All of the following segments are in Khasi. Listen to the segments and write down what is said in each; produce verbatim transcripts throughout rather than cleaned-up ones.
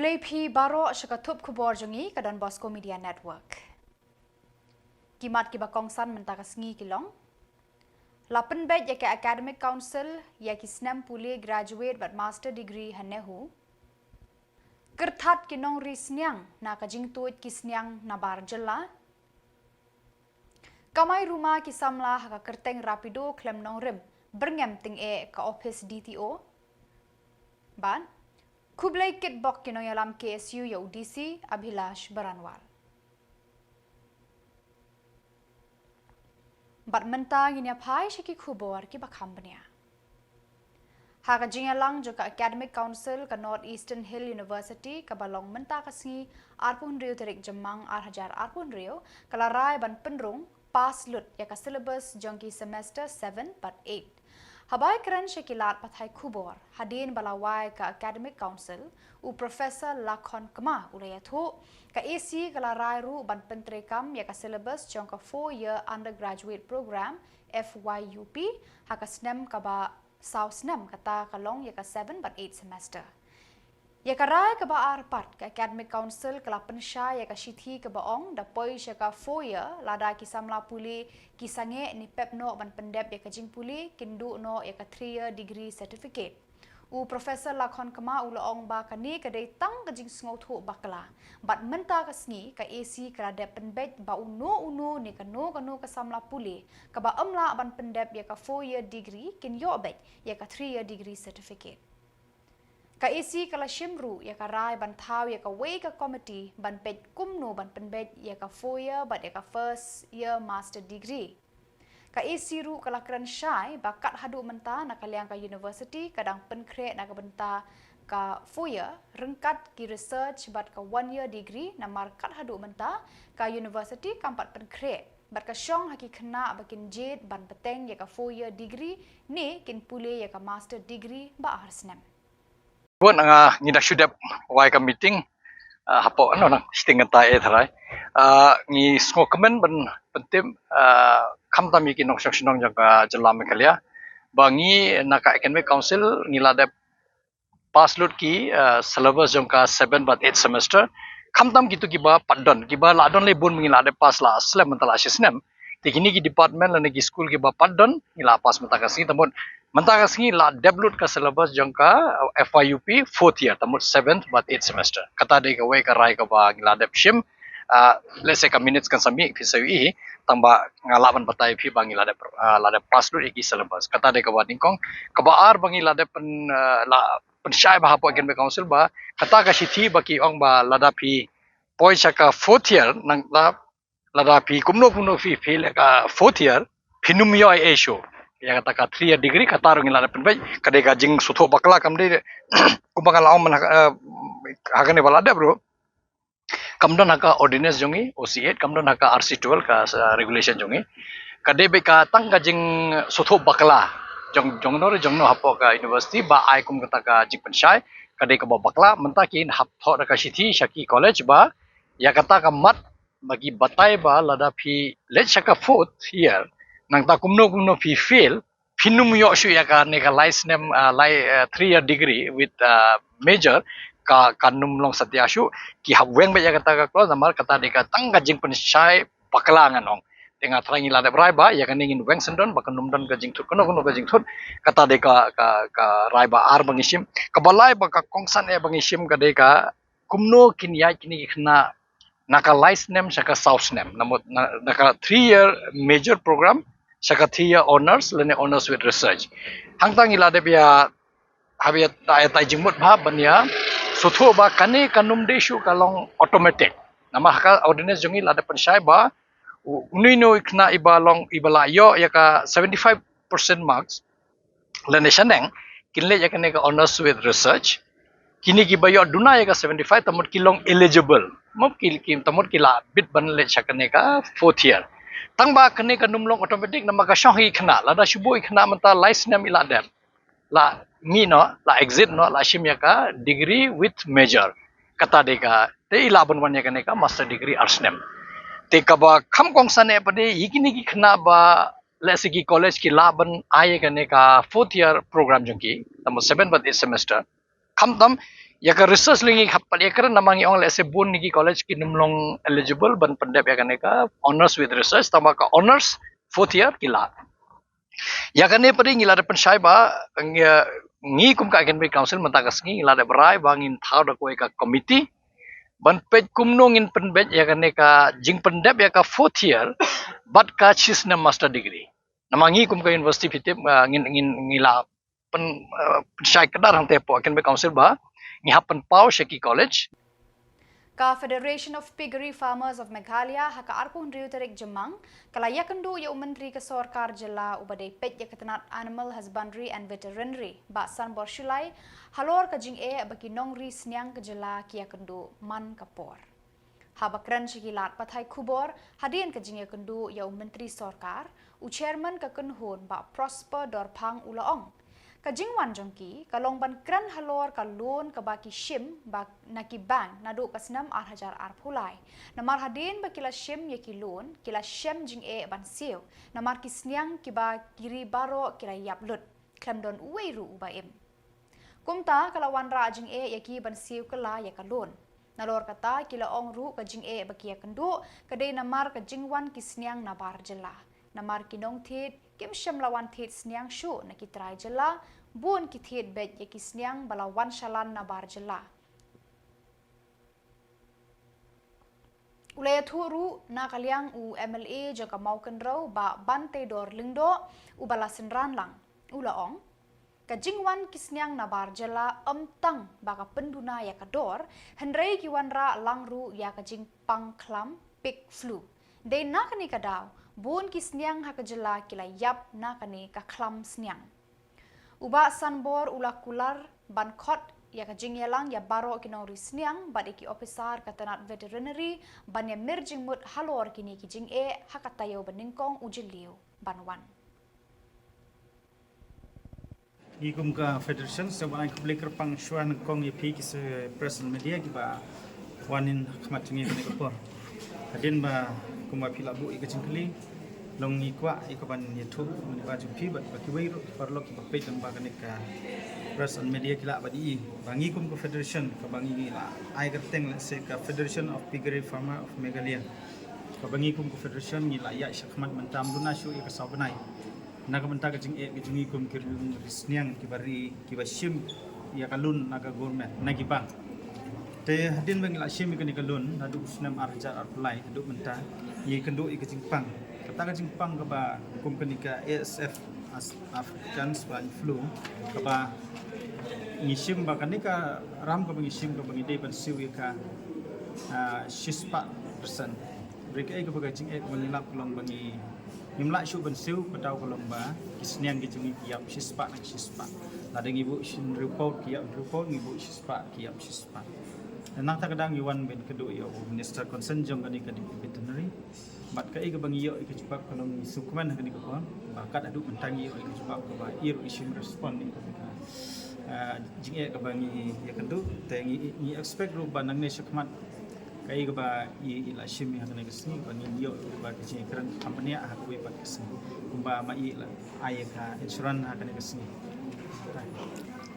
Khublei phi baroh sha ka thup khubor jong ngi ka Don Bosco Media Network. Ki mat kiba kongsan mynta ka sngi ki long: La pynbeit ïa ka Academic Council ïa ki snem pule graduate bad master degree ha NEHU. Kyrthat ki nongri sniang na ka jingtuid ki sniang nabar jylla. Kamai ruma ki samla ha ka kyrteng Rapido khlem nongrim, byrngem tyngeh ka ophis D T O. Bad khublei kitbok ki nongïalam K S U ïa u D C Abhilash Baranwal. Bad mynta ngin ïa phai sha ki khubor kiba kham bniah. Ha ka jingïalang jong ka Academic Council ka North Eastern Hill University kaba long mynta ka sngi arphew hynriew tarik Jymmang ar hajar arphew hynriew, ka la rai ban pynrung pass lut ïa ka syllabus jong ki semester seven bad eight. Haba ïakren sha ki lad pathai khubor hadien ba la wai ka Academic Council, u Professor Lakhon Kma u la ïathuh, ka A C ka la rai ruh ban pyntreikam ïa ka syllabus jong ka four year undergraduate program, F Y U P, ha ka snem kaba saw snem, kata ka long ïa ka seven bad eight semester. Ïa ka rai kaba ar pat, ka Academic Council ka la pynshai ïa ka shithi kaba ong da poi sha ka four year, lada ki samla pule ki sangeh ne pep noh ban pyndep ïa ka jingpule, kin duh noh ïa ka three year degree certificate. U Professor Lakhon Kma u la ong ba kane ka dei tang ka jingsngewthuh bakla. Bad mynta ka sngi ka A C ka la dep pynbeit ba uno uno ne kano kano ka samla pule kaba ym lah ban pyndep ïa ka four year degree kin ïoh beit ïa ka three year degree certificate. Ka A C ka la shim ruh ïa ka rai ban thaw ïa kawei ka komiti ban peit kumno ban pynbeit ïa ka four year bad ïa ka first year master degree. Ka A C ruh ka la kren shai ba kat haduh mynta na ka liang ka university ka dang pynkhreh na ka bynta ka four year, ryngkat ki research bad ka one year degree, namar kat haduh mynta ka university kam pat pynkhreh bad ka shong ha ki khynnah ba kin jied ban bteng ïa ka four year degree ne kin pule ïa ka master degree ba ar snem. Bun nga ngi da shu dep wai ka meeting, ah, hapoh, no, nang shiteng kynta eh tharai. Ah, ngi sngewkmen ban pyntip, ah, khamtam ïa ki nongshong shnong jong ka jylla Meghalaya ba ngi na ka Academic Council ngi la dep pass lut ki, ah, syllabus jong ka seven bad eight semester. Khamtam kitu kiba pat don, kiba la don lei bun ngi la dep pass la slem mynta la shi snem. Te kine ki department lane ki skul kiba pat don ngi la pass mynta ka sngi, te mut mynta ka sngi la dep lut ka syllabus jong ka, uh, F Y U P fourth year, te mut seventh bad eighth semester. Kata dei kawei ka rai kaba ngi la dep shim. Uh, let's say ka minutes kan sa mih phi sa ïohi, tang ba nga lah ban batai phi ba ngi la dep, uh, la dep pass lut ïa ki syllabus. Kata dei kaba nyngkong. Kaba ar ba ngi la dep pyn, uh, la pynshai bha hapoh Academic Council ba kata ka shithi ba ki ong ba lada phi poi sha ka fourth year, nang la lada phi kumno kumno phi fail ïa ka fourth year, phin ym ïoh ei ei shuh ïa kata ka three year degree. Kata ruh ngi la dep pynbeit, ka dei ka jingsngewthuh bakla, kam dei kumba nga la ong mynta, eh, ha kane ba la dep ruh. Kam don ha ka ordinance jong ngi, O C eight, kam don ha ka R C twelve, ka, eh, regulation jong ngi. Ka dei beit ka tang ka jingsngewthuh bakla jong, jong no re jong no hapoh ka university ba ai kum kata ka jingpynshai, ka dei kaba bakla. Mynta ki hap thoh da ka shithi sha ki college ba ïa kata ka mat ba ki batai ba lada phi leit sha ka fourth year, nangta kumno kumno phi fail, phin ym ïoh shuh ïa kane ka lai snem, ah, lai, ah, three year degree with, ah, major, ka, kan ym long satia shuh. Ki hap weng beit ïa kata ka clause, namar kata dei ka tang ka jingpynshai bakla, ngan ong. Te nga tharai ngi la dep rai ba ïa kane ngin weng sngewdon ba kan ym don ka jingthut kano kano ka jingthut. Kata dei ka, ka, ka rai ba ar ba ngi shim. Kaba lai ba ka kongsan eh ba ngi shim ka dei ka kumno kin ïaid kine ki khynnah na ka lai snem sha ka saw snem, na mut na, na ka three year major program sha ka three year honours lane honours with research. Hangta ngi la dep ïa, hap ïa tai, tai jingmut bha ban ïa sngewthuh ba kane kan ym dei shuh ka long automatic. Namar ha ka ordinance jong ngi la dep pynshai ba u, uno uno i khynnah iba long, iba la ïoh ïa ka seventy five percent marks lane shaneng, kin leit ïa kane ka honours with research. Kine kiba ïoh duna ïa ka seventy five, te mut ki long eligible. Mut ki, ki, te mut ki la bit ban leit sha kane ka fourth year. Tang ba kane kan ym long automatic, namar ka shong ha i khynnah, lada shu buh i khynnah mynta lai snem i la dep, la mih noh, la exit noh, la shim ïa ka degree with major. Kata dei ka, te i lah ban wan ïa kane ka master degree ar snem. Te kaba kham kongsan eh pat dei ïa kine ki khynnah ba lehse ki college ki lah ban ai ïa kane ka fourth year program jong ki, te mut seven bad eight semester. Khamtam ïa ka research lyngi khap pat ïa kren namar ngi ong lehse bun ngi ki college ki nym long eligible ban pyndep ïa kane ka honors with research, tangba ka honors fourth year ki lah. Ïa kane pat ngi la da pynshai ba ngi, ngi kum ka academic council mynta ka sngi ngi la da brai ba ngin thaw da kawei ka committee ban peit kumno ngin pynbeit ïa kane ka jingpyndep ïa ka fourth year bad ka shisnem master degree. Namar ngi kum ka university phi tip, ah, ngin, ngin, ngi la pyn, ah, pynshai kdar hangte hapoh academic council ba ngi hap pynpaw sha ki college. Ka Federation of Piggery Farmers of Meghalaya ha ka arphew hynriew tarik Jymmang ka la ïakynduh ïa u Myntri ka Sorkar Jylla uba dei peit ïa ka tnat Animal Husbandry and Veterinary, Bah Sanbor Shullai, halor ka jingeh ba ki nongri sniang ka jylla ki ïakynduh man ka por. Haba kren sha ki lad pathai khubor hadien ka jingïakynduh ïa u Myntri Sorkar, u Chairman ka kynhun Bah Prosper Dorphang u la ong, ka jingwan jong ki ka long ban kren halor ka loan kaba ki shim ba na ki bank naduh ka snem ar hajar arphew lai. Namar hadien ba ki la shim ïa ki loan ki la shem jingeh ban siew namar ki sniang kiba ki ri baroh ki la ïap lut, khlem don uwei ruh uba im. Kumta ka la wanrah jingeh ïa ki ban siew kylla ïa ka loan. Nalor kata ki la ong ruh ka jingeh ba ki ïakynduh ka dei namar ka jingwan ki sniang nabar jylla. Namar ki nongthied kim shym la wan thied sniang shuh na ki trai jylla, bun ki thied beit ïa ki sniang ba la wan shalan nabar jylla. U la ïathuh ruh na ka liang u MLA jong ka Mawkynrew Bah Banteidor Lyngdoh uba la synran lang. U la ong, ka jingwan ki sniang nabar jylla ym tang ba ka pynduna ïa ka dor, hynrei ki wanrah lang ruh ïa ka jingpang khlam pig flu. Dei na kane ka daw bun ki sniang ha ka jylla ki la ïap na kane ka khlam sniang. U Bah Sanbor u la kular ban khot ïa ka jingïalang ïa baroh ki nongri sniang bad ïa ki ophisar ka tnat veterinary ban ïamir jingmut halor kine ki jingeh ha ka taïew ba nyngkong u Jylliew ban wan. Ngi kum ka federation sa wan ai khublei kyrpang shuwa nyngkong ïa phi ki sa press and media kiba wan in khmat jong ngi kane ka por. Hadien ba kumba phi la buh ïa ka jingkylli, long ngi kwah ïa ka ban ïathuh mynba jong phi bad ba kiwei ruh ki paralok kiba peit lyngba kane ka press and media ki lah ban ïohi ba ngi kum ka federation kaba ngi la ai kyrteng lehse ka Federation of Piggery Farmer of Meghalaya. Kaba ngi kum ka federation ngi la ïaid shakhmat mynta ym duna shuh ïa ka saw bnai. Na ka bynta ka jingeh ka jong ngi kum ki nongri sniang kiba ri kiba shim ïa ka loan na ka government na ki bank. Te hadien ba ngi la shim ïa kane ka loan naduh u snem ar hajar arphew lai haduh mynta ngi kynduh ïa ka jingpang. Kata ka jingpang kaba kum kane ka A S F, African Swine Flu, kaba ngi shim ba kane ka ram kaba ngi shim kaba ngi dei ban siew ïa ka shispah percent. Hynrei kaei kaba ka jingeh kaba ngi lap ka long ba ngi ngim lah shuh ban siew, ka daw ka long ba ki sniang ki jong ngi ki ïap shispah na shispah. Lada ngi buh hynriew pound ki ïap hynriew pound, ngi buh shispah ki ïap shispah. Na kata ka daw ngi wan ban kynduh ïa u minister concern jong kane ka veterinary. Bad kaei kaba ngi ïoh ïa ka jubab ka long ngi sngewkmen ha kane ka por ba kat haduh mynta ngi ïoh ïa ka jubab kaba i ruh i shim respond ïa ka jingeh kaba ngi ïakynduh. Te ngi expect ruh ba nangne shakhmat kaei kaba i la shim ha kane ka sngi ba ngin ïoh ruh ba ka jingkren kham bniah ha kawei pat ka sngi kumba ma i la ai ïa ka insurance ha kane ka sngi.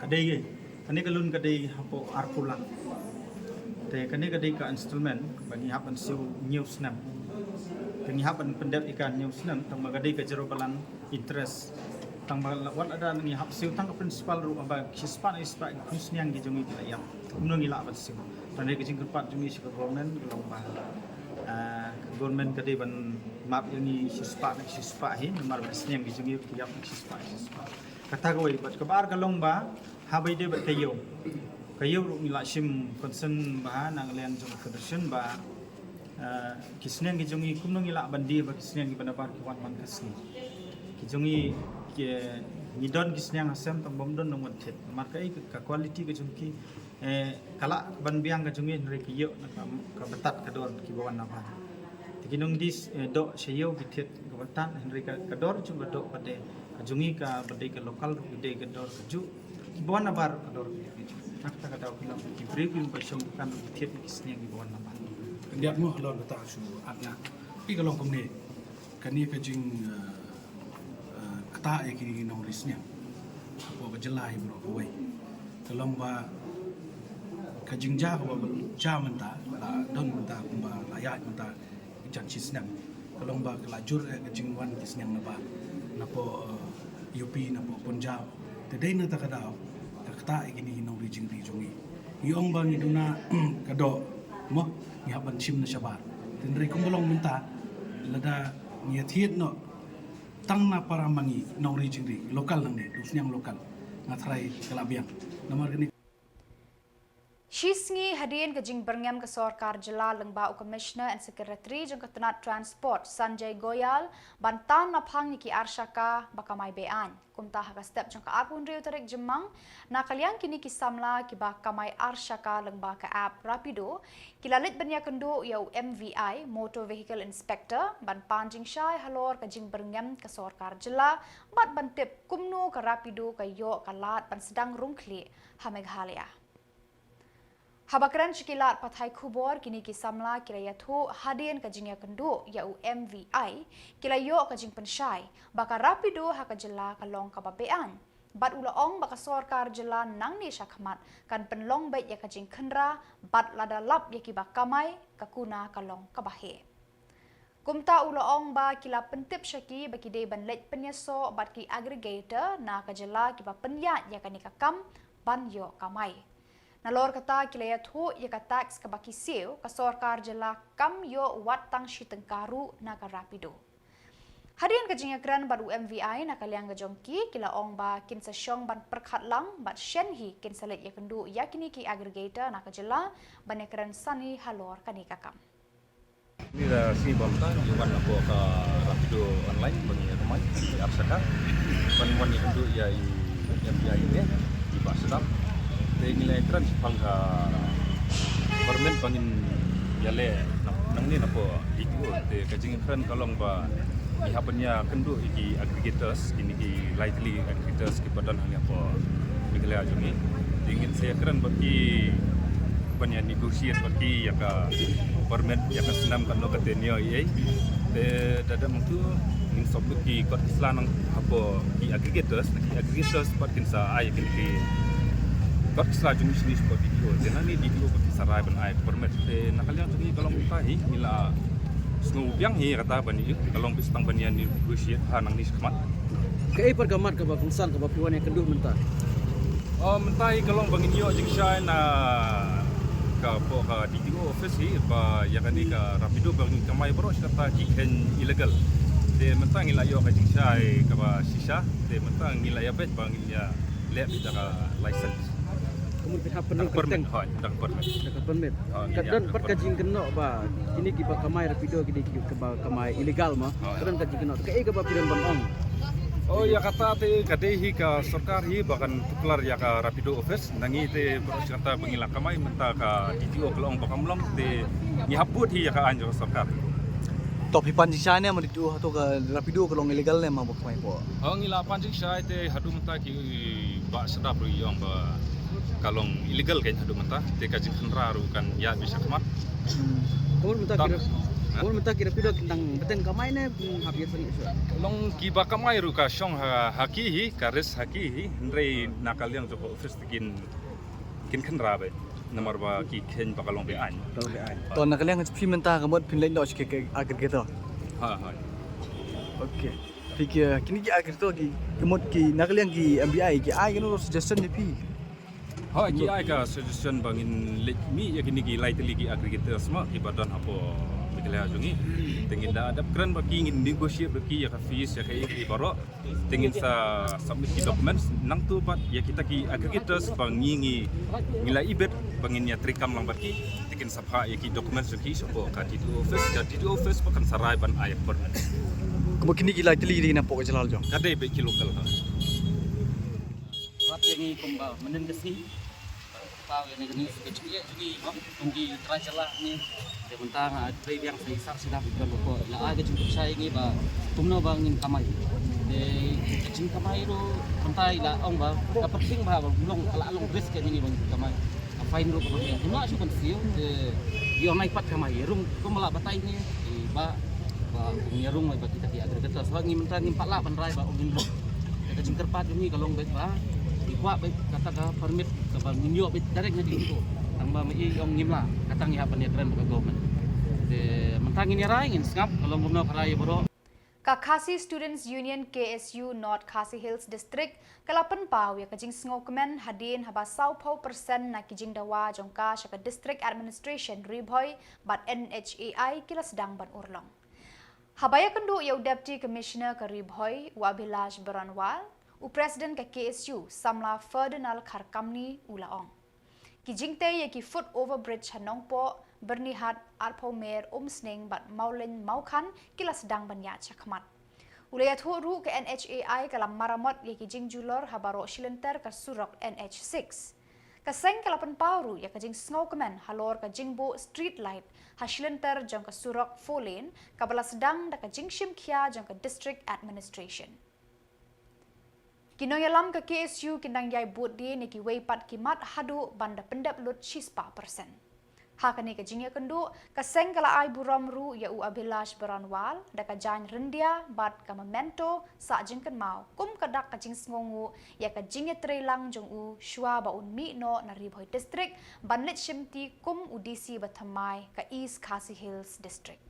Ka dei kane ka loan ka dei hapoh arphew lak. Te kane ka dei ka installment ba ngi hap ban siew hynñiew snem. Te ngi hap ban pyndep ïa ka hynñiew snem tang ba ka dei ka zero balance interest. Tang ba wat lada ngi hap siew tang ka principal ruh ba shispah na shispah ki khun sniang ki jong ngi ki la ïap. Kumno ngi lah ban siew? Tang dei ka jingkyrpad jong ngi sha ka government ka long ba ka government ka dei ban map ïa ngi shispah na shispah hi namar ba ki sniang ki jong ngi ki ïap na shispah na shispah. Kata kawei bad kaba ar ka long ba haba ïadei bad ka ïew. Ka ïew ruh ngi la shim concern ba na ka liang jong ka federation ba ki sniang ki jong ngi kumno ngi lah ban die ba ki sniang kiba nabar ki wan man ka sngi. Ki jong ngi ngi don ki sniang ha sem tang bym don nongwan thied. Namar kaei ka quality ka jong ki ka lah ban biang ka jong ngi hynrei ka ïoh na ka bynta ka dor kiba wan nabar. Te ki nongdie doh sha ïew ki thied ka bynta hynrei ka dor jong ka doh pat de ka jong ngi kaba dei ka local ruh ki dei ka dor kajuh. Kiba wan nabar ka dor kajuh. Na kata ka daw ki long ki briew kiba shong dukan ruh ki thied na ki sniang kiba wan nabar. Khyndiat mo halor kata shu at nga. Phi ka long kumne. Kane ka jing ktah ïa ki nongri sniang hapoh ka jylla hi baroh kawei. Ka long ba Ka jingjia kaba la jia mynta, la don mynta kumba la ïaid mynta jan shi snem. Ka long ba ka la jur ïa ka jingwan ki sniang na bar, napoh, eh, U P, napoh Punjab. Te dei na kata ka daw ka ktah ïa kine ki nongri jingri jong ngi. Ngi ong ba ngi duna ka doh mo, ngi hap ban shim na shabar. Te hynrei kumba long mynta, lada ngi ïathied noh tang na para ma ngi nongri jingri local nangne, u sniang local, nga tharai ka la biang. Namar kane Shi sngi hadien ka jingbyrngem ka sorkar jylla lyngba u Commissioner and Secretary jong ka tnat Transport, Sanjay Goyal, ban tan naphang ïa ki arshaka ba kamai be-aiñ. Kumta ha ka step jong ka arphew hynriew tarik Jymmang, na ka liang kine ki samla kiba kamai arshaka lyngba ka app Rapido, ki la leit ban ïakynduh ïa u M V I, Motor Vehicle Inspector, ban pan jingshai halor ka jingbyrngem ka sorkar jylla, bad ban tip kumno ka Rapido ka ïoh ka lad ban sdang rung khlieh ha Meghalaya. Haba kren sha ki lad pathai khubor, kine ki samla ki la ïathuh hadien ka jingïakynduh ïa u M V I, ki la ïoh ka jingpynshai ba ka Rapido ha ka jylla ka long kaba be-aiñ. Bad u la ong ba ka sorkar jylla nangne shakhmat kan pynlong beit ïa ka jingkhynra, bad lada lap ïa kiba kamai, ka kuna ka long kaba heh. Kumta u la ong ba ki la pyntip sha ki ba ki dei ban leit pynïasoh bad ki aggregator na ka jylla kiba pynïaid ïa kane ka kam ban ïoh kamai. Nalor kata ki la ïathuh ïa ka tax kaba ki siew, ka sorkar jylla kam ïoh wat tang shi tyngka ruh na ka Rapido. Hadien ka jingïakren bad u M V I, na ka liang ka jong ki, ki la ong ba kin sa shong ban pyrkhat lang bad shen hi kin sa leit ïakynduh ïa kine ki aggregator na ka jylla ban ïakren sani halor kane ka kam. Ngi la sngew bam ta ngi wan hapoh ka Rapido online ba ngi ïa kamai ki arshaka ban wan ïakynduh ïa i M V I ne i Bah Sadap. Te ngi la kren shaphang ka permit ba ngin ïaleh nangne napoh D T O. Te ka jingkren ka long ba ngi hap ban ïakynduh ïa ki aggregators, kine ki lai tylli aggregators kiba don hangne hapoh Meghalaya jong ngi. Te ngin sa ïakren bad ki ban ïa negotiate bad ki ïa ka permit, ïa ka snem, katno ka tenure, ïa ei. Te da dep nangtu ngin submit ki kot ki sla na hapoh ki aggregators, na ki aggregators pat kin sa ai ïa kine ki kot ki sla jong ngi shane shapoh D T O. Te nangne D T O pat kin sa rai ban ai permit. Te na ka liang jong ngi ka long mynta hi ngi la sngew biang hi kata ban ïa, ka long beit tang ban ïa negotiate ha nangne shakhmat. Kaei pat ka mat kaba kongsan kaba phi wan ïakynduh mynta? Oh, mynta hi ka long ba ngin ïoh jingshai na ka, hapoh ka D T O office hi ba ïa kane ka Rapido ba ngin kamai baroh shi katta ki kheiñ illegal. Te mynta ngi la ïoh ka jingshai kaba shisha, te mynta ngi la ïa beit ba ngin ïa leh beit da ka license. Ka mut phi hap pynrung kyrteng. Hooid, da ka permit. Da ka permit. Ka don pat ka jingkynnoh ba kine kiba kamai Rapido kine kiba kamai illegal mo. Ka don ka jingkynnoh. Kaei kaba phi don ban ong? Oh, ïa kata te ka dei hi ka sorkar hi ba kan tuklar ïa ka Rapido office. Na ngi te baroh shi katta ba ngi la kamai, mynta ka D T O ka la ong ba kam long, te ngi hap bud hi ïa ka aiñ jong ka sorkar. To phi pan jingshai ne ma D T O hato ka Rapido ka long illegal ne ma ba kamai hapoh? Oh, ngi la pan jingshai te haduh mynta ki Bah Sadap ruh i ong ba ka long illegal kein haduh mynta, te ka jingkhynra ruh kan ïaid beit shakhmat. Ka mut mynta ki Rap-, ka mut mynta ki Rapido kin dang bteng kamai ne, hmm, hap ïa sangeh shuh? Long kiba kamai ruh ka shong ha, ha ki hi, ka risk ha ki hi, hynrei na ka liang jong ka office te kin, kin khynra beit namar ba ki kheiñ ba ka long be-aiñ. Ka long be-aiñ. To na ka liang jong phi mynta ka mut phin leit noh sha ki aggregator? Ha, ha. Okay. Phi ki, kine ki aggregator ki, ka mut ki, na ka liang ki M V I ki ai kano suggestion ïa phi? Hooid, ki ai ka suggestion ba ngin leit mih ïa kine ki lai tylli ki aggregators mo kiba don hapoh Meghalaya jong ngi. Te ngin da dep kren bad ki, ngin negotiate bad ki ïa ka fees, ïa kaei kaei baroh. Te ngin sa submit ki documents nangta pat ïa kita ki aggregators ba ngi, ngi, ngi la ibit ba ngin ïa treikam lang bad ki. Te kin sa phah ïa ki documents jong ki shapoh ka D T O office, ka D T O office pat kan sa rai ban ai permit. Kumba kine ki lai tylli dei napoh ka jylla jong? Ka dei beit ki local ha. Wat ïa ngi kumba mynnin ka sngi. Paw ïa ngi ka news ka jingeh jong ngi, bad jong ki trai jylla ngi. Te mynta nga dei biang sa isar sida bad ko la ai ka jingpynshai ïa ngi ba kumno ba ngin kamai. Te ka jingkamai ruh mynta i la ong ba ka pyrthing ba long, ka la long risk ïa ngi ba ngin kamai. Ka fine ruh ka pyrthing. Kumno shu kan siew te ïa ngai pat kamai rung kumba la batai ngi. Ba, ba ong ïa rung ba kita ki aggregators ba ngi mynta ngim pat lah ban rai ba ong ngin rung. Ka jingkyrpad jong ngi ka long beit ba ngi kwah beit kata ka permit kaba ngin ïoh beit direct na D T O. Ba ma i ong ngim lah, kata ngi hap ban ïakren bad ka government. Te mynta ngin ïa rai, ngin sngap, ka long kumno ka rai baroh. Ka Khasi Students Union, K S U, North Khasi Hills District ka la pynpaw ïa ka jingsngewkmen hadien haba sawphew percent na ki jingdawa jong ka sha ka District Administration Ri Bhoi bad N H A I ki la sdang ban urlong. Haba ïakynduh ïa u Deputy Commissioner ka Ri Bhoi, u Abhilash Baranwal, u President ka K S U, samla Ferdinand Kharkamni, u la ong, ki jingtei ïa ki foot over bridge ha Nongpoh, Byrnihat, Arphew Mer, Umsning bad Mawlein Mawkhan ki la sdang ban ïaid shakhmat. U la ïathuh ruh ka N H A I ka la maramot ïa ki jingjulor ha baroh shilynter ka surok N H six. Ka seng ka la pynpaw ruh ïa ka jingsngewkmen halor ka jingbuh street light ha shilynter jong ka surok four lane kaba la sdang da ka jingshim khia jong ka District Administration. Ki nongïalam ka K S U ki nang ïai bud dien ïa kiwei pat ki mat haduh ban da pyndep lut shispah percent. Ha kane ka jingïakynduh, ka seng ka la ai burom ruh ïa u Abhilash Baranwal da ka jaiñ ryndia bad ka memento sah jingkynmaw kum ka dak ka jingsngewnguh ïa ka jingïatreilang jong u shuwa ba un mih noh na Ri Bhoi District ban leit shimti kum u D C bathymmai ka East Khasi Hills District.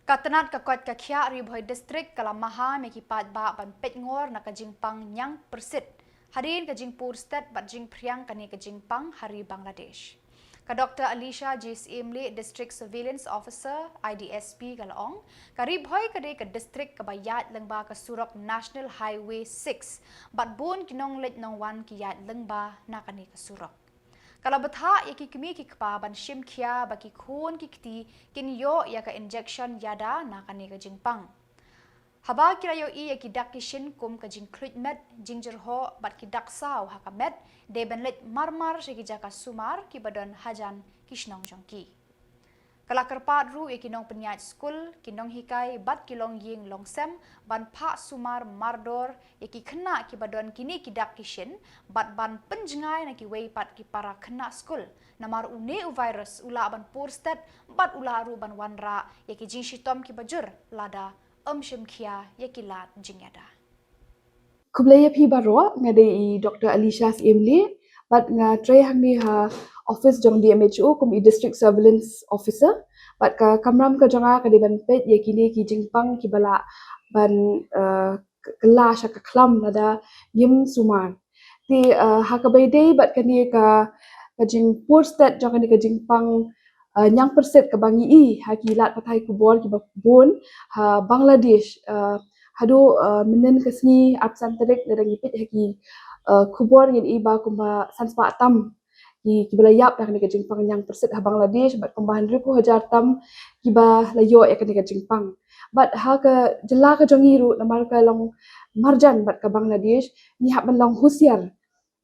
Ka tnat ka koit ka khiah Ri Bhoi District ka la maham ïa ki paidbah ban peit ngor na ka jingpang ñiangpyrsit hadien ka jingpur stet bad jingphriang kane ka jingpang ha ri Bangladesh. Ka Doctor Alisha J Syiemlieh, District Surveillance Officer, I D S P, ka la ong, ka Ri Bhoi ka dei ka district kaba ïaid lyngba ka surok National Highway six bad bun ki nongleit nongwan ki ïaid lyngba na kane ka surok. Ka la bthah ïa ki kmie ki kpa ban shim khia ba ki khun ki kti kin ïoh ïa ka injection ïada na kane ka jingpang. Haba ki la ïohi ïa ki dak ki shin kum ka jingkhluit met, jingjyrhoh bad ki dak saw ha ka met, dei ban leit marmar sha ki jaka sumar kiba don hajan ki shnong jong ki. Ka la kyrpad ruh ïa ki nongpynïaid skul, ki nonghikai bad ki longïing longsem ban phah sumar mardor ïa ki khynnah kiba don kine ki dak ki shin bad ban pynjngai na kiwei pat ki para khynnah skul. Namar une u virus u lah ban pur stet bad u lah ruh ban wanrah ïa ki jingshitom kiba jur lada ym shim khia ïa ki lad jingïada. Khublei ïa phi baroh, nga dei i Doctor Alisha Syiemlieh, bad nga trei hangne ha office jong D M H O kum i District Surveillance Officer, bad ka kamram ka jong nga ka dei ban peit ïa kine ki jingpang kiba lah ban, eh, k-, kylla sha ka khlam lada ngim sumar. Te, eh, ha kaba ïadei bad kane ka, ka jingpur stet jong kane ka jingpang, eh, ñiangpyrsit kaba ngi i ha ki lad pathai khubor kiba bun ha Bangladesh, eh, haduh, eh, mynnin ka sngi arphew san tarik, lada ngi peit ha ki, eh, khubor ngin i ba kumba san spah tam ki, kiba la ïap da kane ka jingpang ñiangpyrsit ha Bangladesh bad kumba hynriewphew hajar tam kiba la ïoh ïa kane ka jingpang. Bad ha ka jylla ka jong ngi ruh, namar ka long marjan bad ka Bangladesh, ngi hap ban long husiar,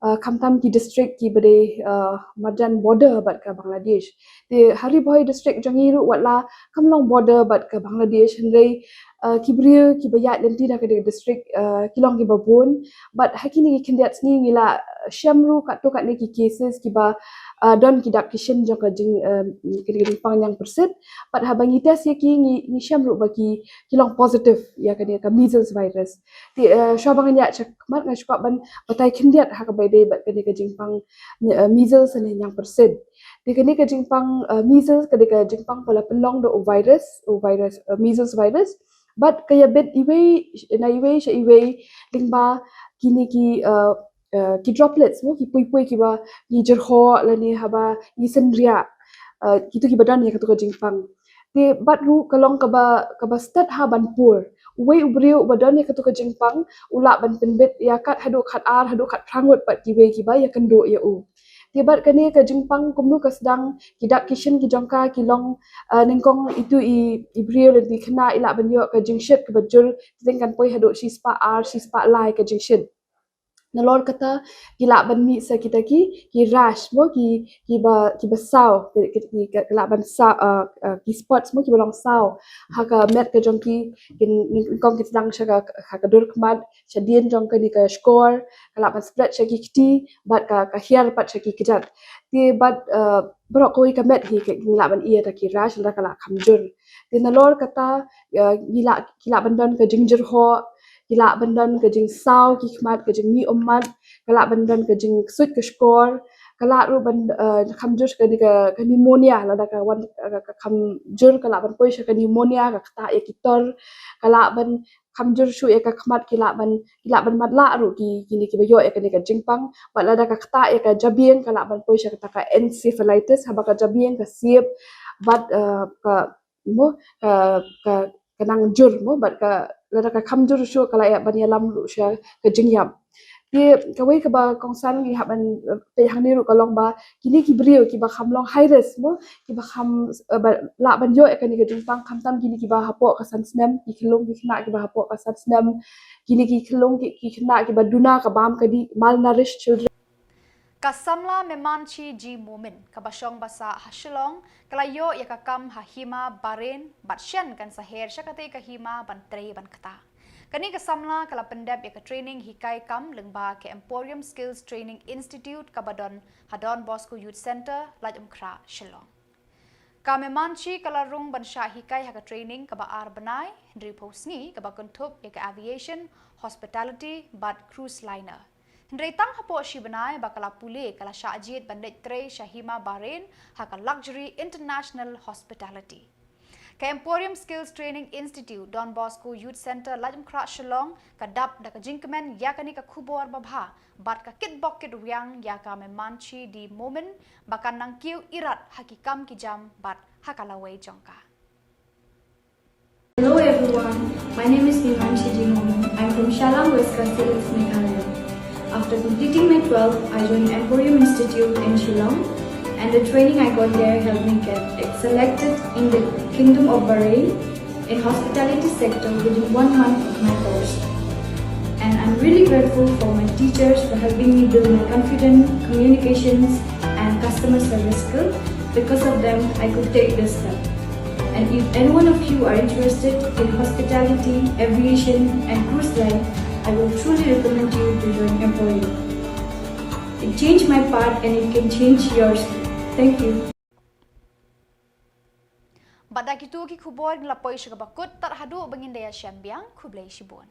eh, khamtam ki district kiba dei, eh, marjan border bad ka Bangladesh. Te ha Ri Bhoi District jong ngi ruh, wat la kam long border bad ka Bangladesh, hynrei, eh, ki briew kiba ïaid lynti na kane ka district, eh, ki long kiba bun. Bad ha kine ki khyndiat sngi ngi la shem ruh katto katne ki cases kiba, uh, don ki dak ki shin jong ka jing, um, ka jingpang ñiangpyrsit. Bad haba ngi test ïa ki, ngi, ngi shem ruh ba ki, ki long positive ïa kane ka measles virus. Te, uh, shuwa ba ngan ïaid shakhmat nga sngewkwah ban batai khyndiat ha kaba ïadei bad kane ka jingpang, uh, measles ne ñiangpyrsit. Te kane ka jingpang, uh, measles, kane ka jingpang ba la pynlong da u virus, u virus, uh, measles virus. Bad ka ïabit iwei na iwei sha iwei lyngba kine ki, uh, uh, ki droplets mo, ki pui pui kiba ngi jyrhoh lane haba ngi synriah, uh, kito kiba don ïa kato ka jingpang. Te bad ruh ka long kaba, kaba stet ha ban pur. Uwei u briew uba don ïa kato ka jingpang u lah ban pynbit ïa kat haduh kat ar haduh kat phra ngut pat kiwei kiba ïakynduh ïa u. Te bad kane ka jingpang kumno ka sdang, ki dak ki shin ki jong ka ki long, uh, nyngkong itu i, i briew lane i khynnah i lah ban ïoh ka jingshit kaba jur, te kan poi haduh shispah ar shispah lai ka jingshit. Nalor kata ki lah ban mih sa kita ki, ki rash mo, ki, kiba, kiba saw, ki, ki, ki, ki lah ban saw, uh, uh, ki spots mo kiba long saw ha ka met ka jong ki, ki nyngkong ki sdang sha ka, ha ka dur khmat, shadien jong kane ka shkor, ka lah ban spread sha ki kti, bad ka, ka hiar pat sha ki kjat. Te bad, uh, baroh kawei ka met hi ka, ngi lah ban ïoh da ki rash lada ka lah kham jur. Te nalor kata, uh, ngi lah, ki lah ban don ka jingjyrhoh, ki lah ban don ka jingsaw ki khmat, ka jingmih ummat, ka lah ban don ka jingsuit ka shkor, ka lah ruh ban, uh, kham jur sha kane ka, ka pneumonia, lada ka wan, uh, ka kham jur ka lah ban poi sha ka pneumonia, ka ktah ïa ki tor, ka lah ban kham jur shuh ïa ka khmat, ki lah ban, ki lah ban matlah ruh ki, kine kiba ïoh ïa kane ka jingpang. Bad lada ka ktah ïa ka jabieng ka lah ban poi sha kata ka encephalitis, haba ka jabieng ka siep bad, uh, ka mo, ka, ka, ka nang jur mo, bad ka, lada ka kham jur shuh ka lah ïa ban ïalam ruh sha ka jingïap. Te kawei kaba kongsan ngi hap ban, uh, peit hangne ruh ka long ba kine ki briew kiba kham long high risk mo, kiba kham, uh, ba lah ban ïoh ïa kane ka jingpang, khamtam kine kiba hapoh ka san snem, ki khyllung ki khynnah kiba hapoh ka san snem, kine ki khyllung ki, ki khynnah kiba duna ka bam ka dih, malnourished children. Ka samla Memanchi G Momin, kaba shong basah ha Shillong, ka la ïoh ïa ka kam ha hima Bahrain, bad shen kan sa her sha katei ka hima ban trei ban ktah. Kane ka samla ka la pyndep ïa ka training hikai kam lyngba ka Emporium Skills Training Institute kaba don ha Don Bosco Youth Centre, Laitumkhrah, Shillong. Ka Memanchi ka la rung ban shah hikai ha ka training kaba ar bnai, hynriewphew sngi, kaba kynthup ïa ka aviation, hospitality, bad cruise liner. Hynrei tang hapoh shi bnai ba ka la pule, ka la shah jied ban leit trei sha hima Bahrain ha ka Luxury International Hospitality. Ka Emporium Skills Training Institute, Don Bosco Youth Centre, Laitumkhrah, Shillong, ka dap da ka jingkmen ïa kane ka khubor babha bad ka kitbok kitrwiang ïa ka Memanchi D Momin ba kan nang kiew irat ha ki kam ki jam bad ha ka lawei jong ka. Hello everyone, my name is Memanchi D Momin. I'm from Shillong, West Khasi Hills, Meghalaya. After completing my twelfth, I joined Emporium Institute in Shillong, and the training I got there helped me get selected in the Kingdom of Bahrain in hospitality sector within one month of my course. And I'm really grateful for my teachers for helping me build my confidence, communications, and customer service skill. Because of them, I could take this step. And if any one of you are interested in hospitality, aviation, and cruise line, I will truly recommend you to join Emporium. It changed my path and it can change yours. Thank you. Bad da kito ki khubor ngi la poi sha kaba kut, tad haduh ba ngin da ïashem biang, khublei shibun.